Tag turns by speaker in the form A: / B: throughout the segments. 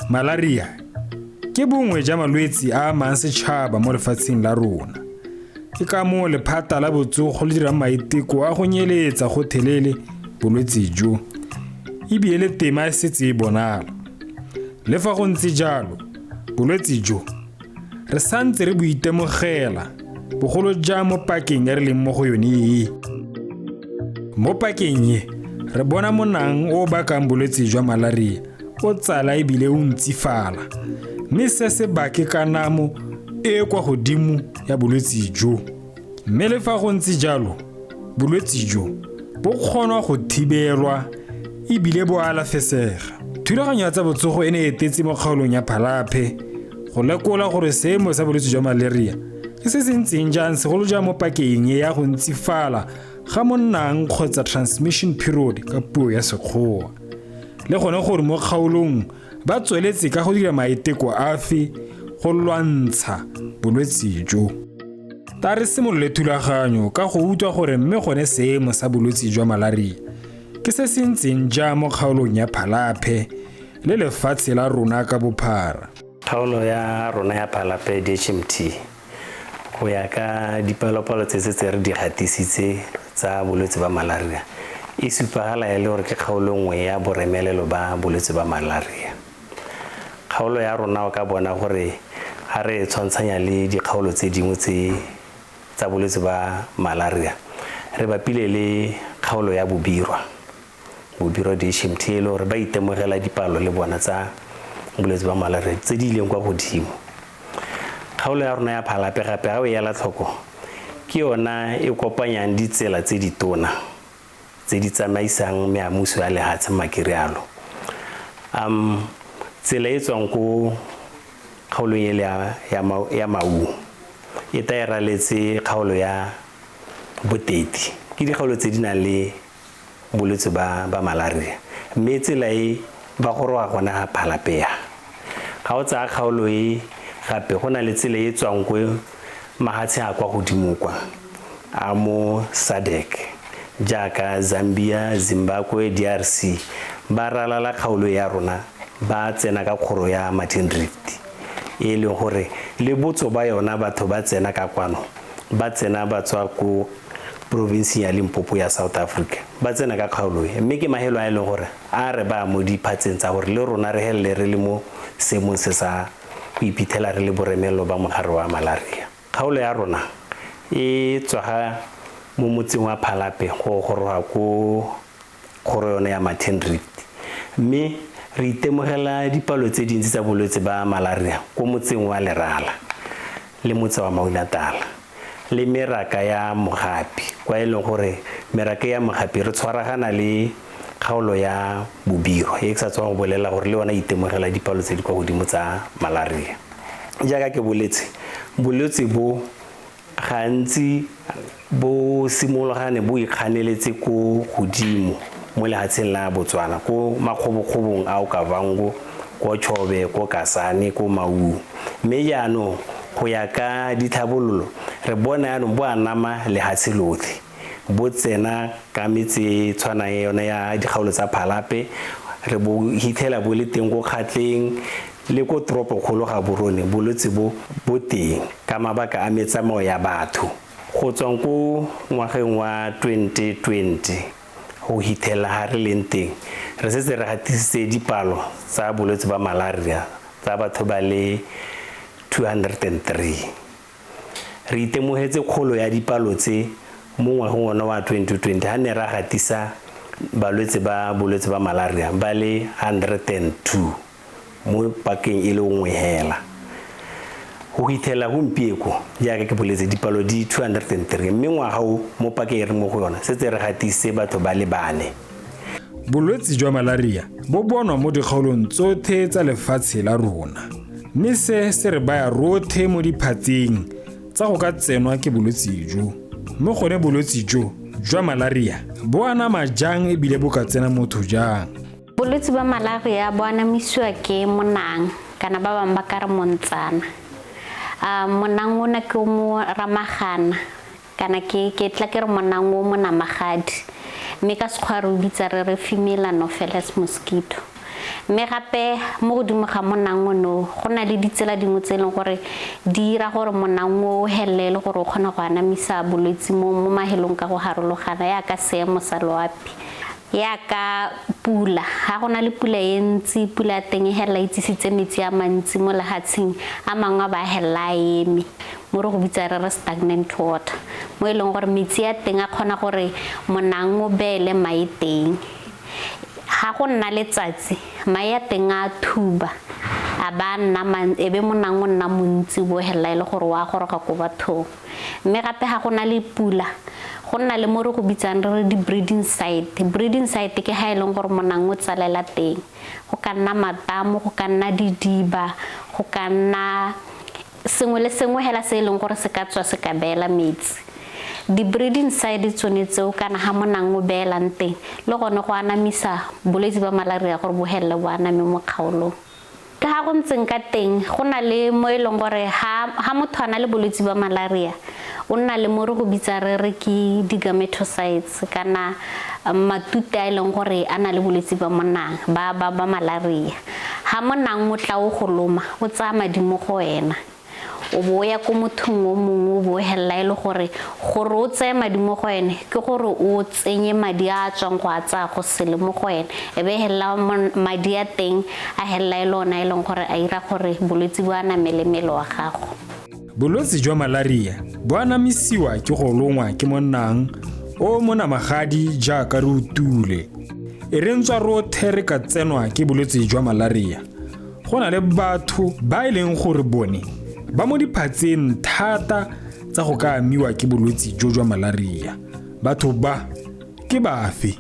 A: Malaria ke bongwe jwa malwetse a amang setšhaba mo lefatsheng la rona. Ke ka moo lephata la botsogo le dirang maiteko a go nyeletsa gothelele bolwetse jo, ebile le tema e setse e bonala. Le fa go ntse jalo, bolwetse jo re santse re bo itemogela bogolo jang mo pakeng e re leng mo go yone e. Mo pakeng e, re bona monang o o bakang bolwetse jwa malaria o tsala ebile o ntsifala, mme se se bake kanamo e e kwa godimo ya bolwetse jo. Mme le fa go ntse jalo, bolwetse jo bo kgonwa go thibelwa ebile bo alafesega. Thulaganyo ya tsa botsogo e ne e etetse mo kgaolong ya Phalaphe go lekola gore seemo sa bolwetse jwa malaria ke se se ntseng jang segolo jang mo pakeng e ya go ntsifala ga monnang kgotsa transmission period ka puo ya Sekgowa, le gone gore mo kgaolong ba tsweletse ka go dira maiteko afe go lwantsha bolwetse jo. Ta re simolole thulaganyo ka go utlwa gore mme gone seemo sa bolwetse jwa malaria ke se se ntseng jang mo kgaolong ya Phalaphe le lefatshe la rona ka bophara.
B: Kgaolo ya rona ya Phalaphe DHMT go ya ka dipalopalo tse setse re di gatisitse tsa bolwetse ba malaria e supagala e le gore ke kgaolo nngwe ya boremelelo ba bolwetse ba malaria. Kgaolo ya rona o ka bona gore ga re e tshwantshanya le dikgaolo tse dingwe tse tsa bolwetse ba malaria re bapile le kgaolo ya Bobirwa. Bobirwa DHMT e le gore ba itemogela dipalo le bona tsa bolwetse ba malaria tse di ileng kwa godimo. Kgaolo ya rona ya Phalape gape ga o e ela tlhoko ke yona e kopanyang ditsela tse ditona tse di tsamaisang meamuso ya lehatshe makirialo. Tsela e tswang ko kgaolong ele ya Maun e ta e raletse kgaolo ya Boteti. Ke dikgaolo tse di nang le bolwetse ba ba malaria mme tsela e ba goroga gona ga Phalapea. Ga o tsaya kgaolo e gape go na le tsela e tswang ko mahatsheng a kwa godimo kwa a mo SADC jaaka Zambia, Zimbabwe, DRC ba ralala kgaolo ya rona ba tsena ka kgoro ya Martin Rift e leng gore le botso ba yona batho ba tsena ka kwano ba tsena ba tswa ko provinseng ya Limpopo ya South Africa ba tsena ka kgaolo e mme ke mahelo a e leng gore a re ba mo diphatseng tsa gore le rona re helele re le mo seemong se sa go iphitlhela re le boremelelo ba mogare wa malaria. Kgaolo ya rona e tswa ga mo motseng wa Phalape go goroga ko kgoro yone ya Martin Rift mme re itemogela dipalo tse dintsi tsa bolwetse ba malaria ko motseng wa Lerala le motse wa Maunatal le meraka ya Mogapi kwa e leng gore meraka ya Mogapi re tshwaragana le kgaolo ya Bobirwa e ke sa tswang go bolela gore le yona itemogela dipalo tse di kwa godimo tsa malaria. Jaaka ke boletse, bolwetse bo gantsi bo simologane bo ikganeletse ko godimo mo lehatsheng la Botswana ko makgobokgobong a Okavango, ko Chobe, ko Kasane, ko Maun. Mme jaanong go ya ka ditlhabololo re bona jaanong bo anama lehatshe lotlhe, bo tsena ka metse e tshwanang yone ya dikgaolo tsa Phalape, re bo hitlhela bo le teng ko Kgatleng le ko toropokgolo Gaborone. Bolwetse bo bo teng ka mabaka a metsamao ya batho. Go tswa ko ngwageng wa 2020 go hitlhela ga re leng teng, re setse re gatisitse dipalo tsa bolwetse ba malaria tsa batho ba le 203. Re itemogetse kgolo ya dipalo tse mo ngwageng ona wa 2020 ga ne ra gatisa balwetse ba bolwetse ba malaria ba le 102 mo pakeng e le nngwe hela. Go hitlhela gompieko jaaka ke boletse dipalo di 203 mme ngwaga o mo pakeng e re mo go yona setse re gatisitse batho ba le bane.
A: Bolwetse jwa malaria bo bonwa mo dikgaolong tsothe tsa lefatshe la rona, mme se se re baya rothe mo diphatseng tsa go ka tsenwa ke bolwetse jo. Mme gone bolwetse jo jwa malaria bo anama jang ebile bo ka tsena motho jang?
C: Bolwetse ba malaria bo anamisiwa ke monang kana ba bangwe ba ka re montsana. Monang ona ke o mo ramagana kana ke ke tla ke re monang o monamagadi, mme ka Sekgowa re o bitsa re re female Anopheles mosquito. Mme gape mo godimo ga monang ono go na le ditsela dingwe tse e leng gore di dira gore monang o helele le gore o kgone go anamisa bolwetse mo mahelong ka go harologana, yaka seemo sa loapi, yaka pula. Ga go na le pula e ntsi, pula ya teng e helela e tsisitse metsi a mantsi mo lehatsheng, a mangwe a ba helela a eme, mo re go bitsa re re stagnant water, mo e leng gore metsi a teng a kgona gore monang o beele mae teng. Ga go nna letsatsi, mae a teng a thuba, a ba nna e be monang o nna montsi, bo helela e le gore wa goroga ko bathong. Mme gape ga go na le pula, go nna le mo re go bitsang re re di-breeding site. Breeding site ke ha e leng gore monang o tsalela teng, go ka nna matamo, go ka nna didiba, go ka nna sengwe le sengwe hela se e leng gore se ka tswa se ka beela metsi. Di-breeding site tsone tseo kana ha monang o beelang teng, le gone go anamisa bolwetse ba malaria gore bo helele bo aname mo kgaolong. Ka ha go ntseng ka teng, go na le mo e leng gore ha motho a na le bolwetse ba malaria, o nna le mo re go bitsa re re ke di-gametocytes kana matute a e leng gore a na le bolwetse ba monang ba malaria. Ha monang o tla o go loma, o tsaya madi mo go wena, o bo ya ko mothong o mongwe, o bo helela e le gore o tseye madi mo go ene ke gore o tsenye madi a tswang go a tsaya go sele mo go ene, e be helela madi a teng a helela e le ona e leng gore a ira gore bolwetse bo anamele mmele wa gago.
A: Bolwetse jwa malaria bo anamisiwa ke go longwa ke monang o monamagadi jaaka re utule. E re ntswa rotlhe re ka tsenwa ke bolwetse jwa malaria, go na le batho ba e leng gore bone ba mo diphatseng thata tsa go ka amiwa ke bolwetse jo jwa malaria. Batho ba ke bafe?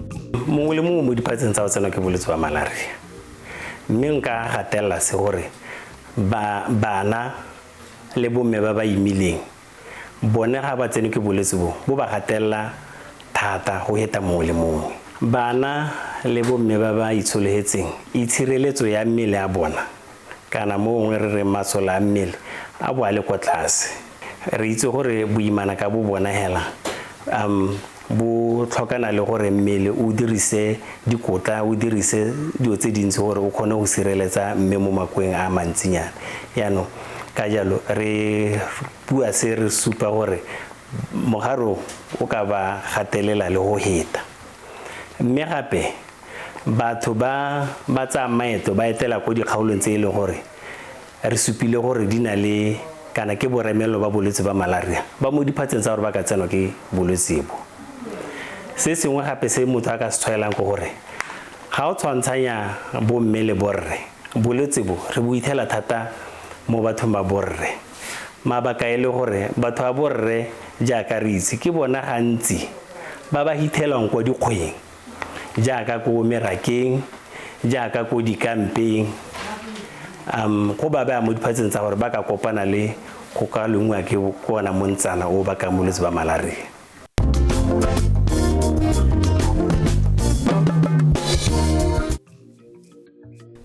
B: Mongwe le mongwe mo diphatseng tsa go tsenwa ke bolwetse ba malaria, mme nka gatelela se gore bana le bomme ba ba imileng bone ga ba tsene ke bolwetse bo, bo ba gatelela thata go heta mongwe le mongwe. Bana le bomme ba ba itshologetseng, itshireletso ya mmele a bona kana mo gongwe re reng masole a mmele a bo a le kwa tlase. Re itse gore boimana ka bo bona hela bo tlhokana le gore mmele o dirise dikotla, o dirise dilo tse dintsi gore o kgone go sireletsa mme mo makoeng a mantsinyana. Jaanong ka jalo re bua se re supa gore mogare o ka ba gatelela le go heta. Mme gape batho ba ba tsaya maeto ba etela ko dikgaolong tse e leng gore re supile gore di na le kana ke boremelo ba bolwetse ba malaria, ba mo diphatseng tsa gore ba ka tsenwa ke bolwetse bo. Se sengwe gape se motho a ka se tshwaelang ke gore ga o tshwantshanya bomme le borre, bolwetse bo re bo ithela thata mo bathong ba borre. Mabaka e le gore batho ba borre jaaka re itse ke bona gantsi ba ba hithelwang kwa dikgweng, jaaka ko merakeng, jaaka ko dikampeng, go ba baya mo diphatseng tsa gore ba ka kopana le go ka longwa ke ona montsana o bakang bolwetse ba malaria.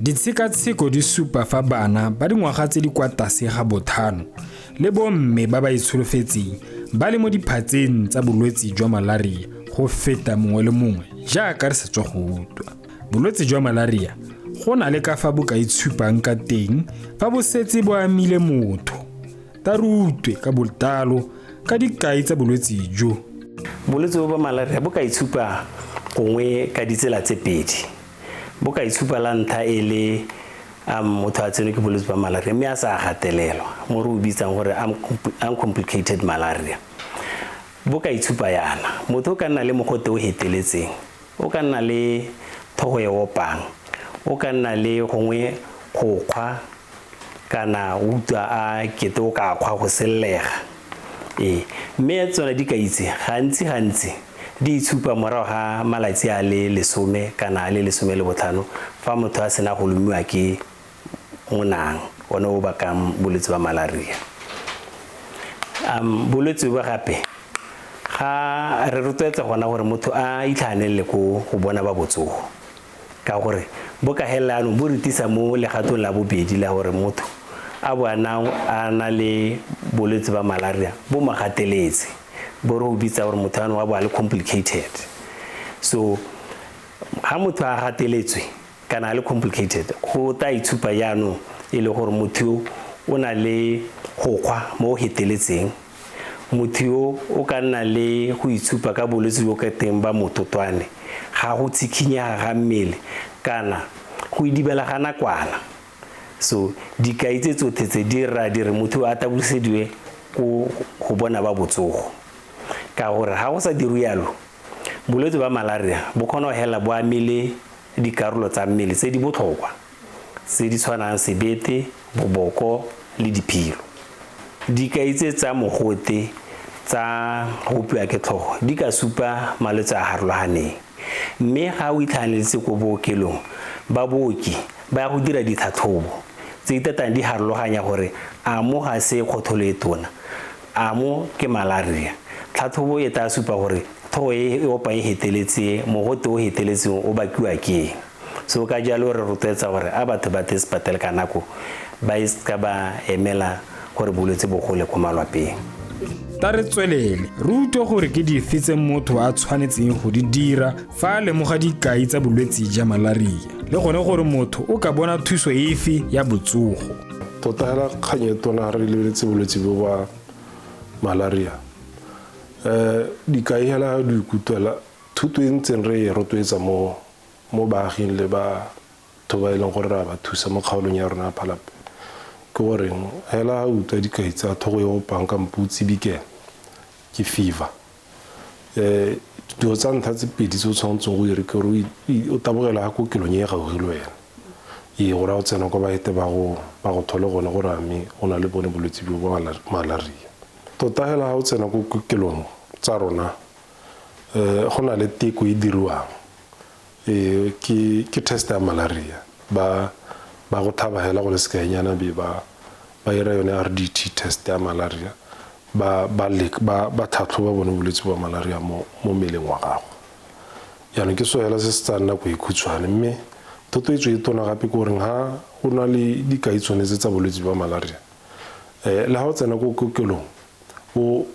A: Ditshekatsheko di supa fa bana ba dingwaga tse di kwa tlase ga 5 le bomme ba ba itsholofetseng ba le mo diphatseng tsa bolwetse jwa malaria go feta mongwe le mongwe jaaka re sa tswa go utlwa. Bolwetse jwa malaria go na le ka fa bo ka itshupang ka teng fa bo setse bo amile motho. Ta re utlwe ka botlalo ka dikai tsa bolwetse jo.
B: Bolwetse bo ba malaria bo ka itshupa gongwe ka ditsela tse pedi. Bo ka itshupa la ntlha e le motho a tsenwe ke bolwetse ba malaria mme a sa gatelelwa, mo re o bitsang gore uncomplicated malaria. Bo ka itshupa yana, motho o ka nna le mogote o heteletseng, o ka nna le thogo e opang, o ka nna le gongwe go kgwa kana o utlwa a kete o ka kgwa go sellega. Mme tsone di ka itse gantsi di itshupa morago ga malatsi a le 10 kana a le 15 fa motho a sena go lomiwa ke monang one o bakang bolwetse ba malaria. Bolwetse ba gape ga re rotloetsa gona gore motho a itlhanelele ko go bona ba botsogo, ka gore bo ka helela jaanong bo re tisa mo legatong la bobedi la gore motho a bo a na le bolwetse ba malaria bo mo gateletse, bo re go bitsa gore motho ano wa bo a le complicated. So ga motho a gateletswe Kana a le complicated, go tla itshupa jaanong e le gore motho yo o na le go kgwa mo go feteletseng, motho yo o ka nna le go itshupa ka bolwetse jo ka teng ba mototwane, ga go tshikhinyega ga mmele kana go idibela ga nakwana. So dikai tse tsotlhe tse di raya di re motho a tabosediwe ko go bona ba botsogo, ka gore ga go sa dirwe yalo, bolwetse ba malaria bo kgona go hela bo amile dikarolo tsa mmele tse di botlhokwa tse di tshwanang sebete, boboko le diphilo. Dikai tse tsa mogote tsa go opiwa ke tlhogo di ka supa malwetse a harologaneng, mme ga o itlhaganeletse ko bookelong, ba booki ba ya go dira ditlhatlhobo tse di tatang di harologanya gore a mo ga se kgotholo e tona, a mo ke malaria. Tlhatlhobo e tla supa gore tlhogo e e opang e feteletse, mogote o feteletseng o bakiwa ke eng. So ka jalo re rotloetsa gore a batho ba tle sepatele ka nako, ba e ka ba emela gore bolwetse bo gole ko malwapeng.
A: Ta re tswelele re utlwe gore ke dife tse motho a tshwanetseng go di dira fa a lemoga dikai tsa bolwetse jwa malaria, le gone gore motho o ka bona thuso efe ya botsogo.
D: Tota hela kgang e tona re lebeletse bolwetse bo ba malaria, dikai hela di ikutlwela thuto e ntseng re e rotloetsa mo baaging le batho ba e leng gore re a ba thusa mo kgaolong ya rona ya Palapye, ke goreng hela ha o utlwa dikai tsa tlhogo e opang kampo o tsibikela ke fever, dilo tsa ntlha tse pedi tse o tshwanetseng go dire ke gore o tabogela ga kokelong e e gaufi le wena, ee, gore ha o tsena kwa ba ete ba go thole gone gore a mme o na le bone bolwetse bo ba malaria. Tota hela ha o tsena ko kokelong tsa rona, go na le teko e diriwang, ke test ya malaria, ba go thaba hela go le sekaenyana be ba ira yone RDT test ya malaria, ba tlhatlhoba bone bolwetse ba malaria mo mmeleng wa gago. Jaanong ke so hela se se tsayang nako e khutshwane, mme thotloetso e tona gape ke goreng ha o na le dikai tsone tse tsa bolwetse ba malaria, le ha o tsena ko kokelong o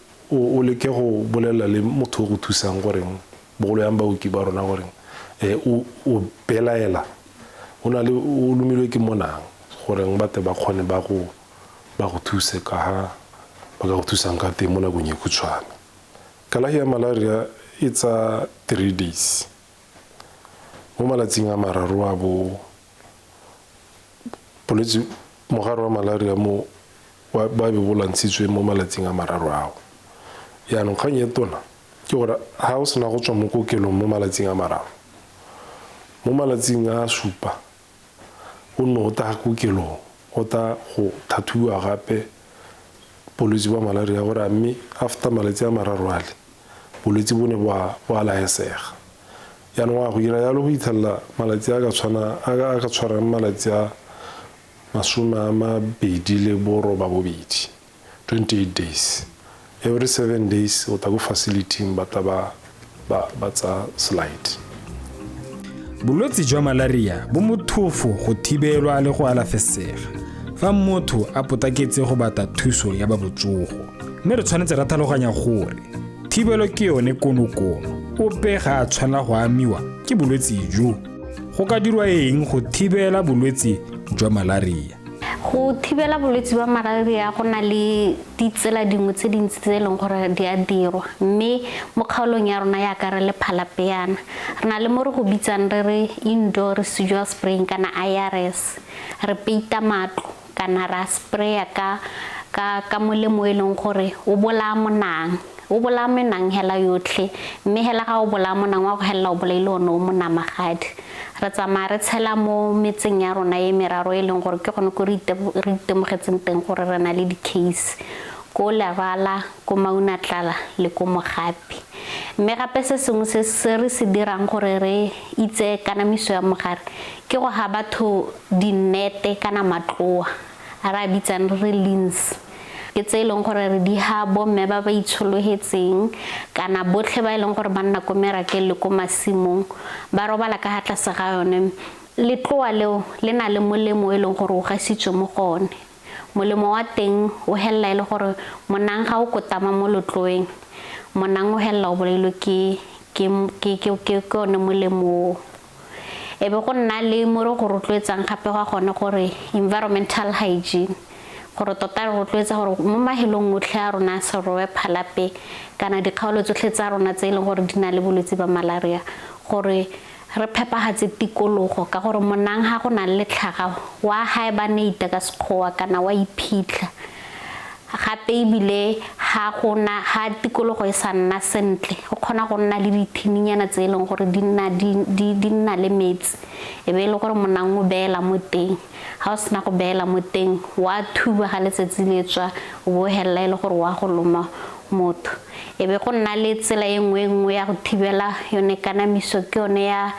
D: leke go bolelela le motho o go thusang goreng, bogolo yang baoki ba rona goreng, o belaela o na le o lomilwe ke monang, goreng ba tle ba kgone ba go thuse ka ha ba ka go thusang ka teng mo nakong e khutshwane. Kalafi ya malaria e tsa 3 days. Mo malatsing a mararo a bo bolwetse mogare wa malaria mo ba be bo lwantshitswe mo malatsing a mararo ao. Jaanong kgang e tona ke gore ha o sena go tswa mo kokelong mo malatsing a mararo, mo malatsing a supa o nne o ta kokelong o ta go tlhatlhobiwa gape bolwetse ba malaria gore a mme after malatsi a mararo ale bolwetse bo ne bo a laesega. Jaanong wa go dira jalo go itlhelela malatsi a ka tshwarang malatsi a 28, 28 days. Every 7 days o tla ko facility-ing ba tla ba tsa slide.
A: Bolwetse jwa malaria bo mothofo go thibelwa le go alafesega fa motho a potaketse go batla thuso ya ba botsogo, mme re tshwanetse ra tlhaloganya gore thibelo ke yone konokono. Ope ga a tshwanela go amiwa ke bolwetse jo. Go ka dirwa eng go thibela bolwetse jwa malaria?
C: Go thibela bolwetse ba malaria go na le ditsela dingwe tse dintsi tse e leng gore di a dirwa, mme mo kgaolong ya rona yaka re le Palapye yana, re na le mo re go bitsang re re indoor residual spraying kana IRS. Re peita matlo kana ra spraya ka molemo e leng gore o bolaya monang, o bolaya menang hela yotlhe, mme hela ga o bolaya monang wa go helela o bolaile one o monamagadi. Re tsamaya re tshela mo metseng ya rona e meraro e leng gore ke gone ko re itemogetseng teng gore re na le di-case ko Lerala, ko Maunatlala le ko Mogapi. Mme gape se sengwe se re se dirang gore re itse kanamiso ya mogare ke go ga batho dinnete kana matloa a re a bitsang re lins, ke tse e leng gore re di ha bomme ba ba itshologetseng kana botlhe ba e leng gore ba nna ko merakeng le ko masimong ba robala ka ha tlase ga yone. Letloa leo le na le molemo e leng gore o gasitswe mo go one. Molemo wa teng o helela e le gore monang ga o kotama mo letloeng, monang o helela o bolailwe ke one molemo o. E be go nna le mo re go rotloetsang gape ga gone gore environmental hygiene, gore tota re rotloetsa gore mo mahelong otlhe a rona Serowe Phalape kana dikgaolo tsotlhe tsa rona tse e leng gore di na le bolwetse ba malaria, gore re phepagatse tikologo, ka gore monang ga go na le tlhaga wa hibernate ka Sekgowa kana wa iphitlha. Gape ebile ga gona ga tikologo e sa nna sentle, go kgona go nna le dithininyana tse e leng gore di nna le metsi, e be e le gore monang o beela mo teng. Ga o sena go beela mo teng, wa thuba ga letsatsi le tswa, o bo helela e le gore wa go loma motho. E be go nna le tsela e nngwe ya go thibela yone kanamiso, ke yone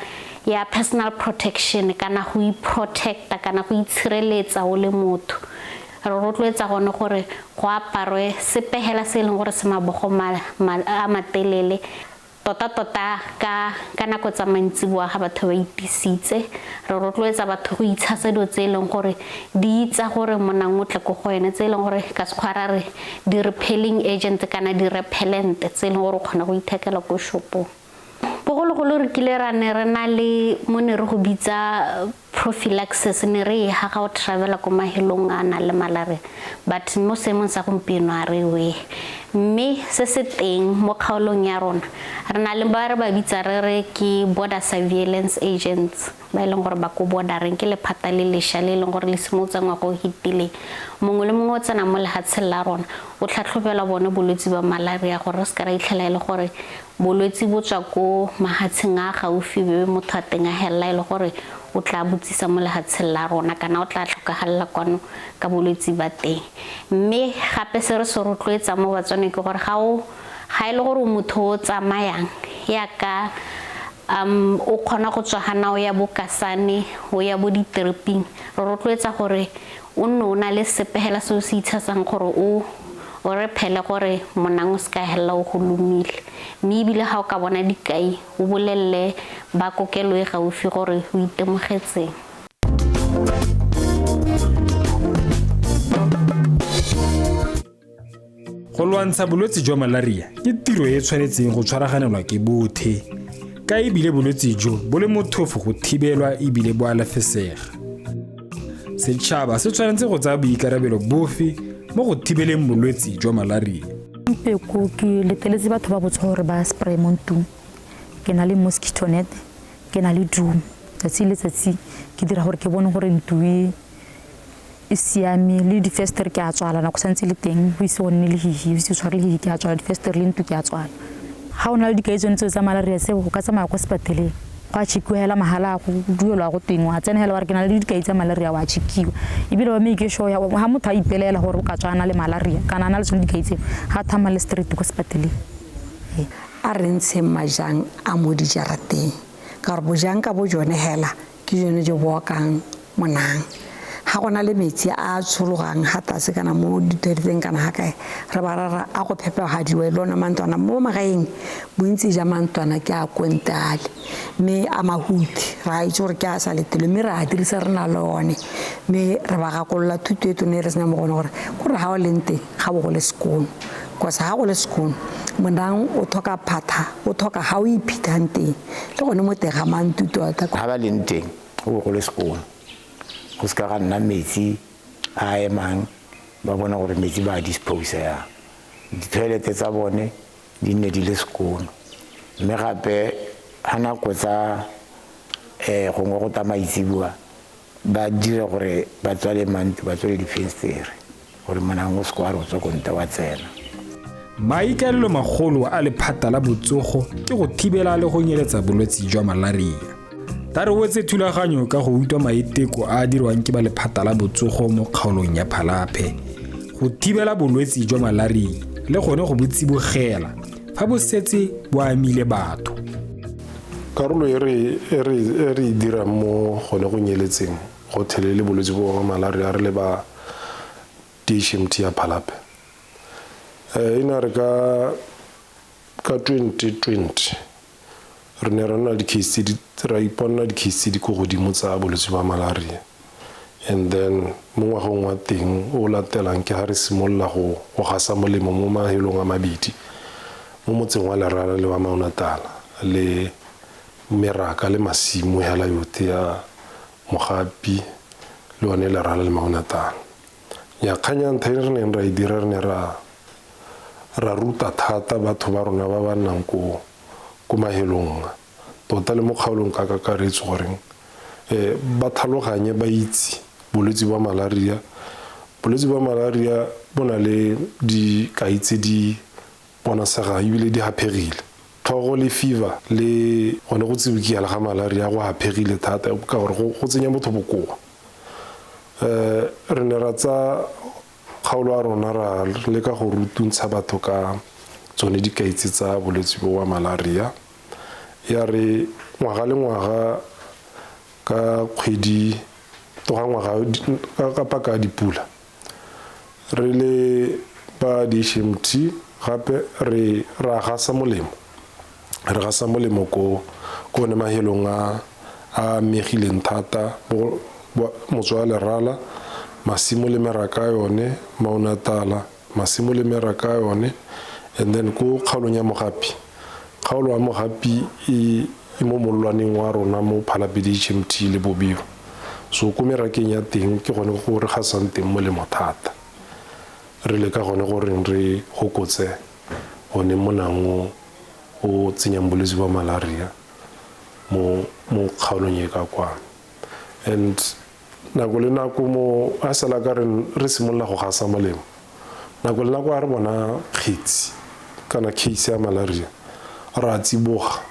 C: ya personal protection kana go iprotecta kana go itshireletsa o le motho. Re rotloetsa gone gore go aparwe sepe hela se e leng gore se mabogo a matelele, tota-tota ka nako tsa mantsiboa ga batho ba itisitse. Re rotloetsa batho go itshasa dilo tse e leng gore di itsa gore monang o tle ko go ene, tse e leng gore ka Sekgowa ra re di-repelling agent kana di-repellent tse e leng gore o kgona go ithekela ko shopong. Bogologolo re kile ra ne re na le mo ne re go bitsa prophylaxis, ne re e ga o travela ko mahelong a nang le malaria, but mo seemong sa gompieno a re we. Mme se se teng mo kgaolong ya rona, re na le ba re ba bitsa re re ke border surveillance agents, ba e leng gore ba ko bordereng, ke lephata le lešwa le e leng gore le simolotse ngwaga o fetileng. Mongwe le mongwe o tsenang mo lefatsheng la rona o tlhatlhobelwa bone bolwetse ba malaria, gore re se ka ra itlhela e le gore bolwetse bo tswa ko mahatsheng a gaufi, be motho a teng a helela e le gore o tla botsisa mo lefatsheng la rona kana o tla tlhokagalela kwano ka bolwetse ba teng. Mme gape se re se rotloetsang mo Batswaneng ke gore ga e le gore o motho o tsamayang yaka o kgona go tswa gana o ya bo Kasane, o ya bo ditereping, re rotloetsa gore o nne o na le sepe hela se o se itshasang gore o re phele gore monang o se ka helela o go lomile. Mme ebile ga o ka bona dikai, o bolelele ba kokelo e gaufi gore o itemogetseng.
A: Go lwantsha bolwetse jwa malaria ke tiro e e tshwanetseng go tshwaraganelwa ke bothe, ka ebile bolwetse jo bo le mothofo go thibelwa ebile bo alafesega. Setšhaba se tshwanetse go tsaya boikarabelo bofe mo go thibeleng bolwetse jwa malaria?
E: Mpeko ke leteletse batho ba botsa gore ba spray mo ntlong. Ke na le mosquito net, ke na le doom. Tsatsi le tsatsi ke dira gore ke bone gore ntlo e siame, le difestere ke a tswala nako santse le teng, go ise go nne le hihi, go ise tshware le hihi, ke a tswala difestere le ntlo ke a tswala. Ga o na le dikai tsone tseo tsa malaria tseo, o ka tsamaya kwa sepateleng, go a chekiwa hela mahala, go duelwa go teng, wa tsena hela wa re ke na le dikai tsa malaria, wa chekiwa. Ebile ba make sure ha motho a ipelela gore o ka tswa a na le malaria kana a na le tsone dikai tseo, ga thamale straight kwa sepateleng.
F: A re ntsheng majang a mo dijarateng, ka gore bojang ka bo jone hela ke jone jo bo okang monang. Ga go na le metsi a tshologang ga tlase kana mo ditoileteng kana ga kae, re ba rara a go phepegadiwa le ona mantlwana. Mo magaeng bontsi ja mantlwana ke a kontale, mme a mahuti re a itse gore ke a sa letele, mme re a dirisa re na le one. Mme re ba gakolola thuto e tone e re sena mo go one gore kore ga o leng teng ga bo go le sekono, cause ga go le sekono monang o tlhoka phatha, o tlhoka ga o iphithang teng, le gone mo teng ga mantu tota.
G: Ga ba leng teng go bo go le sekono, go se ka ga nna metsi a emang, ba bona gore metsi ba a dispose yang. Di-toilet tsa bone di nne di le sekono. Mme gape ga nako tsa gongwe go ta maitseboa, ba dire gore ba tswale mantlo, ba tswale difenstere gore monang o se ka wa re o tswa ko ntle wa tsena.
A: Maikaelelo magolo a lephata la botsogo ke go thibela le go nyeletsa bolwetse jwa malaria. Ta re wetse thulaganyo ka go utlwa maiteko a a dirwang ke ba lephata la botsogo mo kgaolong ya Phalaphe go thibela bolwetse jwa malaria le gone go bo tsibogela fa bo setse bo amile batho.
D: Karolo e re e dirang mo gone go nyeletseng go thelele bolwetse bo ba malaria re le ba DHMT ya Phalaphe. E na re ka 2020 re ne re nna di-case tse di, ra iponna di-case tse di ko godimo tsa bolwetse ba malaria. And then mo ngwageng wa teng o latelang ke ha re simolola go gasa molemo mo mahelong a mabedi, mo motseng wa Lerala le wa Maunatala le Meraka le masimo hela yotlhe ya Mogapi le one Lerala le Maunatlala. Ya kgang ya ntlha e re neng ra e dira, re ne ra ruta thata batho ba rona ba ba nnang ko mahelong, tota le mo kgaolong ka kakaretso, goreng ba tlhaloganye, ba itse bolwetse ba malaria. Bolwetse ba malaria bo na le dikai tse di bonasegang ebile di haphegile. Tlhogo le fever le gone go tsibukela ga malaria go haphegile thata ka gore go tsenya motho bokoa. Re ne ra tsa kgaolo ya rona ra leka go rutuntsha batho ka tsone dikai tse tsa bolwetse bo wa malaria. Ya re ngwaga le ngwaga ka kgwedi toga ngwaga ka paka ya dipula, re le ba di-HMT gape re ra gasa molemo. Re gasa molemo ko one mahelong a amegileng thata, motse wa Lerala, masimo le meraka yone, Maunatlala, masimo le meraka yone, and then ko kgaolong ya Mogapi. Kgaolo ya Mogapi e mo mollwaneng wa rona mo Palapye HMT le Bobiro. So ko merakeng ya teng ke gone go re gasang teng molemo thata. Re leka gone gore re hokotse one monang o tsenyang bolwetse ba malaria mo kgaolong e ka kwa. And nako le nako mo a sala ka re simolola go gasa molemo, nako le nako a re bona kgetsi kana case ya malaria, ra tsiboga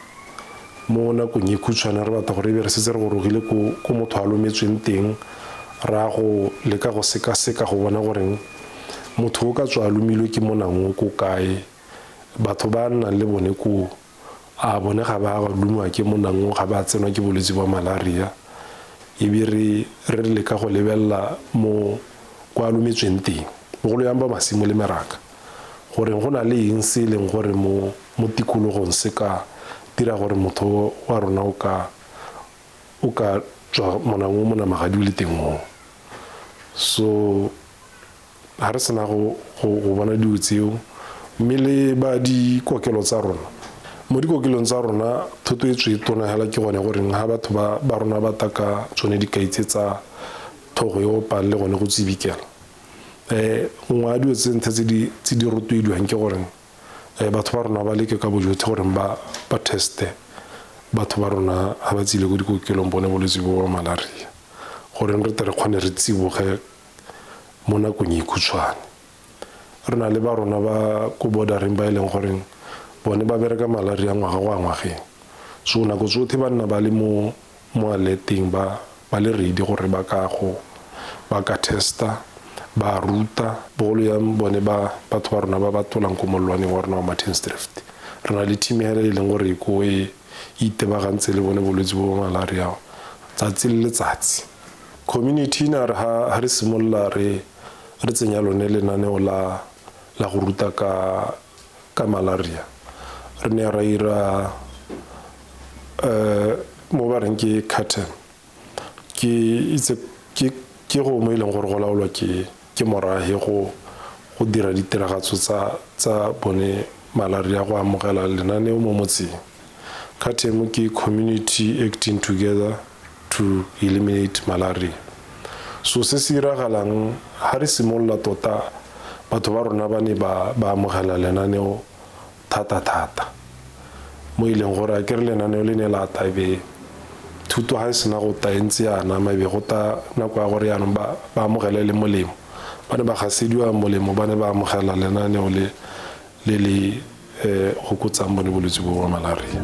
D: mo nakong e khutshwane. Re batla gore e be re setse re gorogile ko motho a lometsweng teng, ra go leka go sekaseka go bona goreng motho o ka tswa a lomilwe ke monang o ko kae, batho ba nnang le bone koo a bone ga ba lomiwa ke monang o, ga ba tsenwa ke bolwetse ba malaria. E be re leka go lebelela mo kwa lometsweng teng, bogolo yang ba masimo le meraka, gore go na le eng se e leng gore mo tikologong se ka dira gore motho wa rona o ka tswa monang o monamagadi o le teng oo. So ha re sena go bona dilo tseo, mme le ba dikokelo tsa rona, mo dikokelong tsa rona thoto e tswe e tona hela ke gone goreng ha batho ba rona ba taka tsone dikai tse tsa tlhogo e opang le gone go tsibikela. Nngwe ya dilo tse ntlha tse di rotloediwang ke goreng batho ba rona ba leke ka bojotlhe gore ba teste batho ba rona ha ba tsile ko dikokelong bone bolwetse bo ba malaria, goreng re tle re kgone re tsiboge mo nakong e khutshwane. Re na le ba rona ba ko bordereng ba e leng goreng bone ba bereka malaria ngwaga go ya ngwageng, so nako tsotlhe ba nna ba le mo alerteng, ba le ready gore ba ka testa, ba ruta bogolo yang bone ba batho ba rona ba ba tolang ko mollwaneng wa rona wa Martins Drift. Re na le team hela e leng gore ko e itebagantse le bone bolwetse bo ba malaria tsatsi le letsatsi. Community na re ha re simolola re tsenya lone lenaneo la go ruta ka malaria, re ne ra ira mo ba reng ke curtain, ke go mo e leng gore go laolwa ke morahe go dira ditiragatso tsa bone malaria go amogela lenaneo mo motseng. Curtain ke community acting together to eliminate malaria. So se se iragalang ha re simolola tota, batho ba rona ba ne ba amogela lenaneo thata thata, mo e leng gore a ke re lenaneo le ne la ta ebe thuto ha e sena go ta e ntse yana, ebe go ta nako ya gore yaanong ba amogele le molemo. Ba ne ba gasediwa molemo, ba ne ba amogela lenaneo le le gokotsang bone bolwetse bo ba malaria.